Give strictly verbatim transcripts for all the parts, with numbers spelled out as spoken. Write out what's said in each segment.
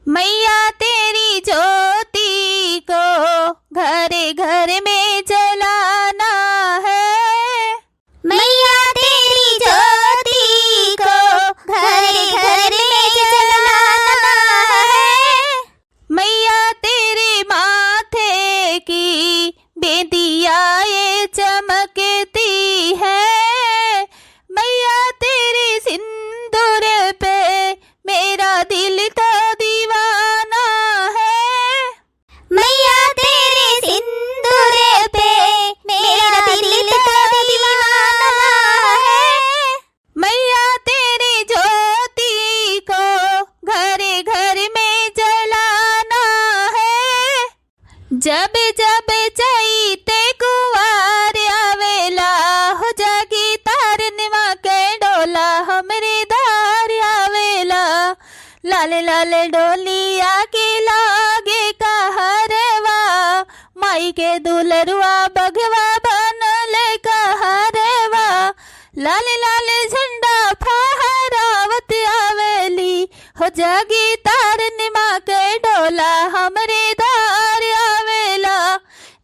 मैया तेरी ज्योति को घर घर में जलाना है। मैया तेरी ज्योति को घर घर में जलाना है। मैया तेरे माथे की बिंदिया ये चमकती है। मैया तेरे सिंदूर पे मेरा दिल तो दीवाना है। मैया तेरे सिंदूर पे मेरा दिल तो दीवाना है। मैया तेरी ज्योति को घर घर में जलाना है। जब जब चैते कुवार आवेला, हो जागी तारन माँ के डोला हमरे द्वार आवेला। लाल लाल डोलिया के लागे कहरवा, माई के दुलरुआ बघवा बनल कहरवा। लाल लाल झंडा फहरावत आवेली, हो जागी तारन माँ के डोला हमरे द्वार आवेला।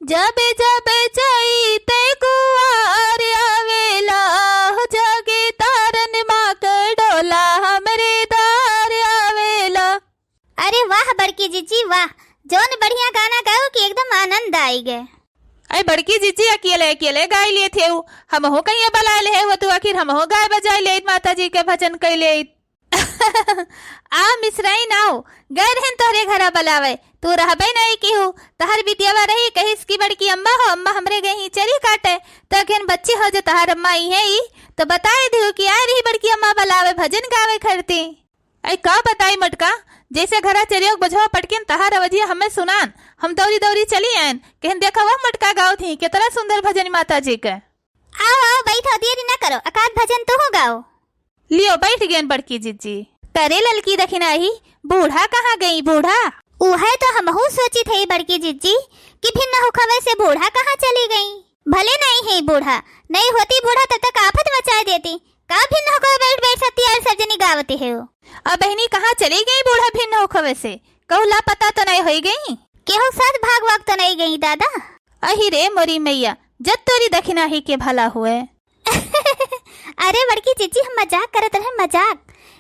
जब जब चैते कुवार आवेला, हो जागी तारन माँ के डोला हमरे द्वार आवेला। अरे वाह बड़की जिज्जी वाह, जौन बढ़िया गाना गाओ कि एकदम आनंद आई गए। अरे बड़की जिज्जी, अकेले अकेले गाय लिए थे, हमहू कहीं बलाए ले हो तू, आखिर हमहू गाय बजाए ले माता जी के भजन कैले। आ मिसराइन आओ, गए रहन तोहरे घरा बलावे, तू रहबे नहीं केहू, तहर बिटियावा रही कहिस कि बड़की अम्मा हो, अम्मा हमरे गई चरी काटे, तो अखिन बच्ची हो जो तहर अम्मा आई है ई, तो बताए दियो कि आए रही बड़की अम्मा बलावे भजन गावे खरती। ऐ का बताई मटका, जैसे घरा चरियो के बझवा पटकिन तहार अवजिया हमें सुनान, हम दौरी दौरी चली आयन, कहन देखा वह मटका गावत ही, कितना सुंदर भजन माता जी के। आओ, आओ, बैठो, देरी ना करो, एकाध भजन तू हो गाओ। लियो, बैठ गयन बड़की जिज्जी। करे ललकी दखिनाही, बूढ़ा कहाँ गई, बूढ़ा? उहे तो हमहू सोचित हई बड़की जिज्जी कि भिन्न होखवे से बूढ़ा कहाँ चली गई। भले नहीं है बूढ़ा, नहीं होती बूढ़ा तब तक आफत मचाए देती। का भिन्न होखवे बैठ बैठ सत्ती और सब जनी गावती है। अब बहनी कहाँ चली गई बूढ़ा भिन्न होखवे से? कहू लापता तो नहीं होई गई? केहू साथ भाग वाग तो नहीं गई दादा? अही रे मोरी मैया, जब तोरी दखिनाही के भला हुए। अरे बड़की जिज्जी, हम मजाक करत रहे, मजाक।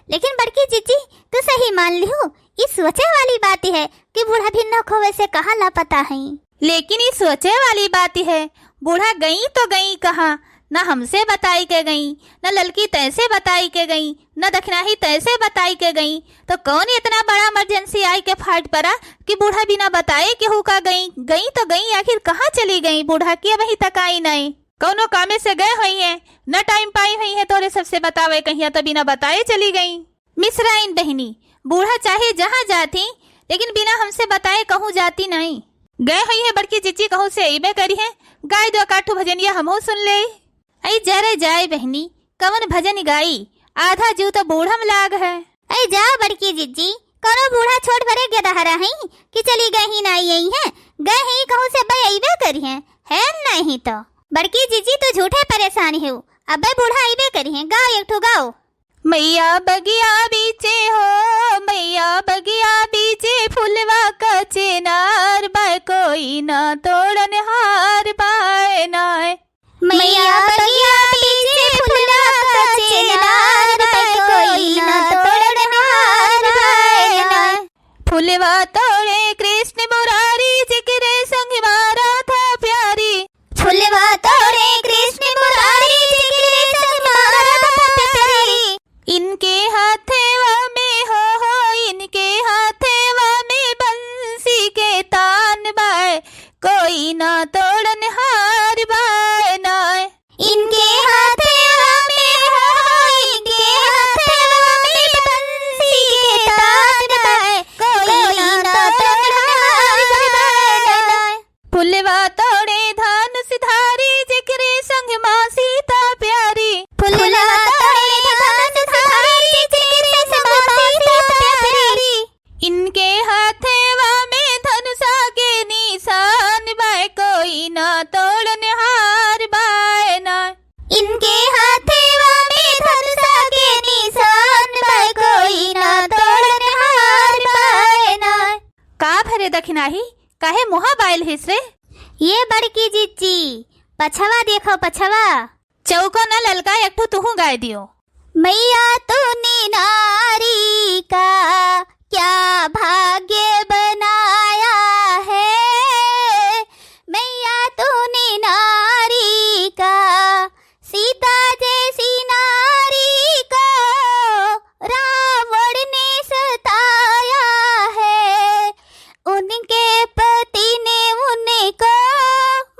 लेकिन बड़की जिज्जी, तू सही मान लिहू, ई सोचे वाली बात है कि बूढ़ा भिन्न होखवे से कहाँ लापता हई। लेकिन ई सोचे वाली बात है, बूढ़ा गई तो गई कहाँ? न हमसे बताई के गई, न ललकी तैसे बताई के गई, न दखिनाही तैसे बताई के गई, तो कौन इतना बड़ा emergency आई के फाट पड़ा कि बूढ़ा बिना बताए केहू का गई? गई तो गई, आखिर कहाँ चली गई बूढ़ा कि अबही तक आई नहीं? कौनो कामे से गए होइहें, न time पाई होइहें तोरे सबसे बतावे कहिया, तो बिना बताए चली गई। मिसराइन बहिनी, बूढ़ा चाहे जहाँ जाती, लेकिन बिना हमसे बताए कहूँ जाती नहीं। गए होइहें बड़की जिज्जी कहूँ से अइबे करिहें, गाय दो काठू भजनिया हमहू सुन ले। ऐ जरे जाए बहिनी, कवन भजन गाई, आधा जीव तो बूढ़म लाग है। ऐ जाओ बड़की जिज्जी, कौनो बूढ़ा छोट भरे गदहरा हई कि चली गई ही नाई आई हैं, गए ही कहूँ से अबे अइबे करिहें, है नहीं तो। बड़की जिज्जी तो झूठे परेशान हो, अबे बूढ़ा अइबे करिहें, गाओ एक ठो गाओ। मैया बगिया बीचे हो, मैया बगिया बीचे फुलवा का चेनार बा, कोई ना तोड़न हार बाय नाय। मैया बगिया बीचे फुलवा का चेनार बा, कोई ना तोड़न हार बाय नाय। फुलवा तोड़े कृष्ण मुरारी, जिगरे संग मारा था प्यारी। फुलवा तोड़े कृष्ण मुरारी, जिगरे संग मारा था प्यारी। इनके हाथेवा में हो, हो, इनके हाथेवा में बंसी के तान बाय, कोई ना तोड़न हार बाय नाय। इनके हाथेवा में हो, इनके हाथेवा में बंसी के तान बाय, कोई ना तोड़न हार दखिनाही, काहे मुहा बायल हिस रे? ये बड़की जिज्जी, पछवा देखो, पछवा। चौको न ललका, एक ठो तुहूँ गाय दियो। मैया तूने नारी का क्या भाग्य बनाया है, मैया तूने नारी का, सीता जैसी नारी को रावण ने सताया है, उनके पति ने उनको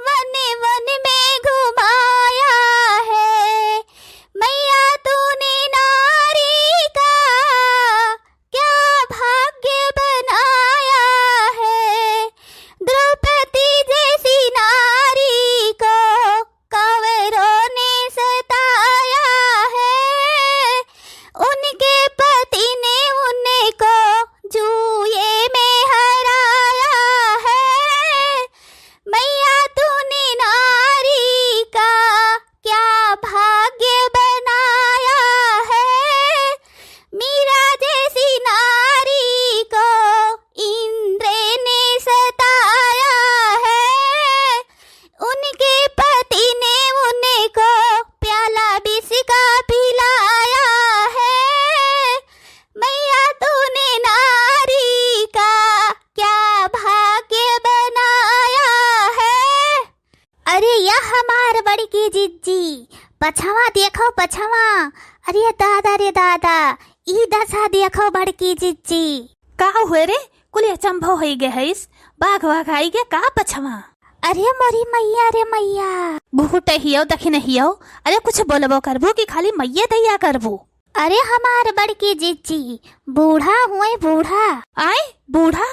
वन वन में घुमाया है। मैया तूने नारी का क्या भाग्य बनाया है, द्रौपदी जैसी नारी को कौरवों ने सताया है, उनके पति ने उनको जुए में हराया है। मैया तूने नारी का क्या भाग्य बनाया है, मीरा जैसी नारी को इंद्र ने सताया है, उनके पति ने उनको प्याला विष का पिलाया है। मैया तूने नारी का क्या भाग्य बनाया है। अरे यह हमार बड़की जिज्जी, पछवा देखो पछवा। अरे दादा रे दादा, ई दशा देखो बड़की जिज्जी। का हुए रे, कुल अचंभो होई गे हइस, बाघ वाघ आई गे का पछवा? अरे मोरी मैया रे मैया। घुघुट हियो, दखिन हियो, अरे कुछ बोलबो करबू कि खाली मैये दैया करबू? अरे हमार बड़की जिज्जी, बूढ़ा हुए बूढ़ा। आय बूढ़ा?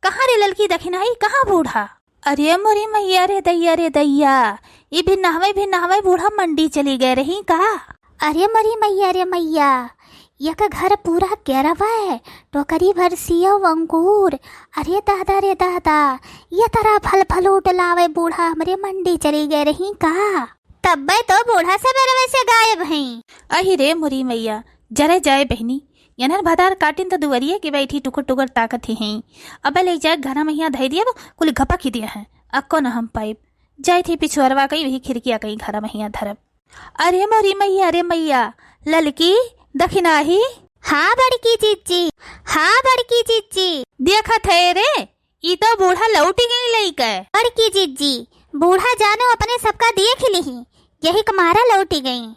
कहाँ रे ललकी दखिनाही, कहाँ बूढ़ा? अरे मोरी मैया रे दैया रे दैया, ई भी नहवै भी नहवै बूढ़ा मंडी चली गए रही का? अरे मोरी मैया रे मैया, यक घर पूरा केरवै, टोकरी भर सियो अंगूर। अरे दादा रे दादा, ये तरह फल फलूट लावै बूढ़ा हमरे मंडी चली गए रही का? तब्बै तो बूढ़ा सबेरवै से गायब हैं। अहि रे मोरी मैया, जरे जाए बहिनी, यनहर भदार काटिन त दुवरिये के बैठी टुकुर टुकुर ताकत ही हैं। अबे ले जाए घरा महिया धई दियब, कुल घपक ही दिया है, अक्को न हम पाइब। जाइत ही पिछुअरवा कई वही खिड़किया कई घरा महिया धरब। अरे मोरी मैया रे मैया, ललकी, दखिनाही। हाँ बड़की जिज्जी, हाँ बड़की जिज्जी। देखत है रे, ई तो बूढ़ा लौटि गई लइके। बड़की जिज्जी, बूढ़ा जानो अपने सबका देख लिही, यही क मारा लौटि गई।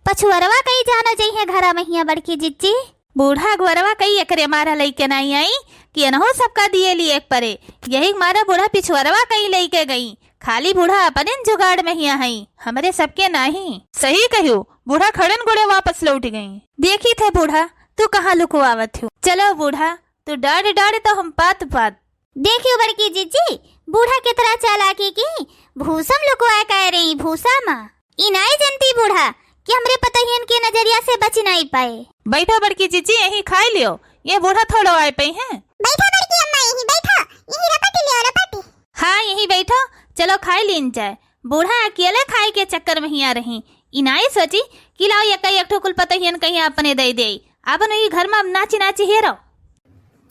पछुअरवा कई जानो जइहे घरा महिया बड़की जिज्जी। बूढ़ा अगुअरवा कई एकरे मारा लइके नाई आई कि एनहो सबका दिए लिए एक परे। यही क मारा बूढ़ा पिछुअरवा कई लइके गई। खाली बूढ़ा अपने जुगाड़ महिया हई, हमरे सबके नाही। सही कहियो, बूढ़ा खड़न गोड़े वापस लौटि गई। देखी थे बूढ़ा, तू कहाँ लुकवावत हो? चलो बूढ़ा, तू डाड़ डाड़ तो हम पात पात। देखियो बड़की जिज्जी, बूढ़ा कितना चालाकी की, भूसम लुकवाए कह रही, भूसा मा। ई नाई जनती बूढ़ा कि हमरे पतोहियन के नजरिया से बच नाई पाए। बैठो बड़की जिज्जी, यही खाई लियो, ये बूढ़ा थोड़ो आए पई हैं। बैठो बड़की अम्मा, यही बैठो, यही रपट लियो, रपट। हाँ, यही बैठो, चलो खाई लीन जाए। बूढ़ा अकेले खाए के चक्कर महिया रही, ई नाई सोची कि लाओ यक्का एक ठो कुल पतोहियन कहीं अपने दे दे। आपन ई घर मा नाची नाची हेरो।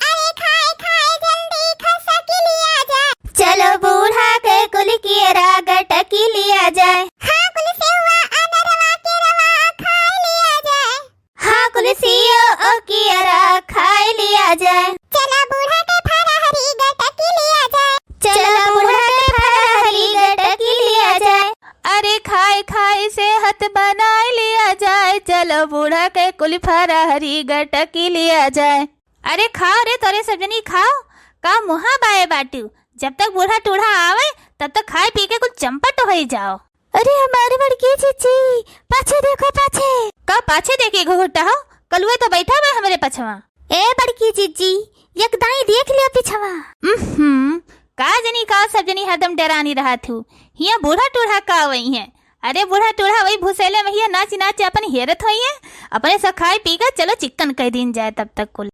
अरे खाए खाए जल्दी खसक लिया जाए। चलो बूढ़ा के कुल कियरा गटक लिया जाए। हाँ कुल सेवा अनरवा केरवा खाए लिया जाए। हाँ कुल सियो ओ कियरा खाए लिया जाए। चलो बूढ़ा के फरहरी गटक लिया जाए। चलो बूढ़ा के फरहरी गटक लिया जाए। अरे खाए खाए सेहत बनाए लिया जाए। चलो बूढ़ा के कुल फरहरी गटक लिया जाए। अरे खाओ रे, तोरे सब जनी खाओ। का मुहा बाए बाटू? जब तक बूढ़ा टूढ़ा आवे, तब तक खाए पी के कुल चंपट होई जाओ। अरे हमारे बड़की जिज्जी, पाछे देखो पाछे। का पाछे देखे घुघुटा हो? कलुए तो बैठा हुआ हमरे पछवा। ए बड़की जिज्जी, एक दाई देख लियो पिछवा। उम्म, का जनी का सब जनी हरदम डेरानी रहत हू। हिया बूढ़ा टूढ़ा का वही है। अरे बूढ़ा टूढ़ा वही भूसेले महिया नाच नाच अपन हेरत होई है। अपने सब खाए पी के चलो चिक्कन कह दीन जाए तब तक कुल।